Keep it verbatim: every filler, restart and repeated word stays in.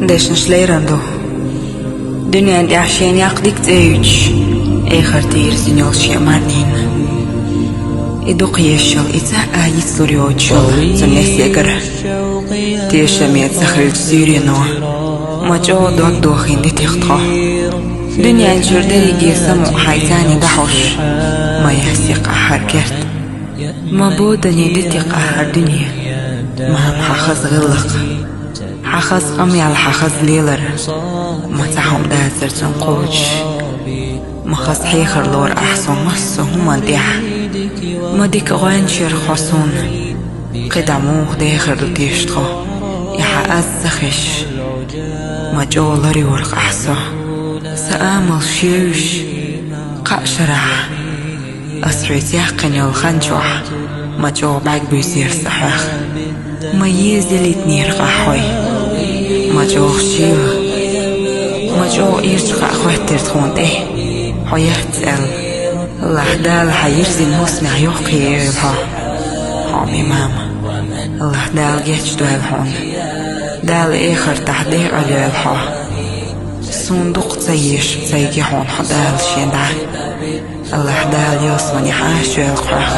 Дешнаш леран ду. Дуьнен тӀехь шен яккха дика цӀе юьтуш, эхарта йирзина йолу шен марнина. И дукха езаш йолу и цхьа а йицлур йоцуш йолу цуьнан несегара. Тешаме ца хиллачу суьйрено ма чӀогӀа дог дохийна дитина тхо. Дуьнен чуьра дерриге самукъа хьайн цӀарна дӀахьош, ма ясси къахьар керт. Ма бодане дитина къахьар дуьне, мама, хьан хаза гӀиллакх. Хьан хаза къамел, хьан хаза лелар, ма цхьа хӀума дацара цунна кхочуш. Ма хаза хьехар лора ахь суна массо а хӀуманна тӀехь. Ма дика гӀоьнчара хьо суна. КхидӀа муха дехар ду теша тхо, и хьан аз ца хезаш? Ма чӀогӀа ларйора-кх ахь со. Сан амал шевзаш, кхаа шарахь. Ас хьоьца яьккхина йолу хан чохь ма чӀогӀа бӀаьрг буьйсера сан хьох. Ма еза ялийтинера-кх ахь хьой. Ма чӀогӀа шийла. Ма чӀогӀа ирча кхаъ хӀоьттира тхуна тӀе, хьо яц аьлла. Аллахь Дала хьан йирзина хӀусамехь йохкийойла хьо. Хьоме мама, Аллахь Дала гечдойла хьуна. Дала эхартахь декъала йойла хьо. Суна дукха ца езаш ца йигна хьуна хьо Дала шен дӀа. Аллахь Дала ялсаманехь Ӏаш йойла хьох.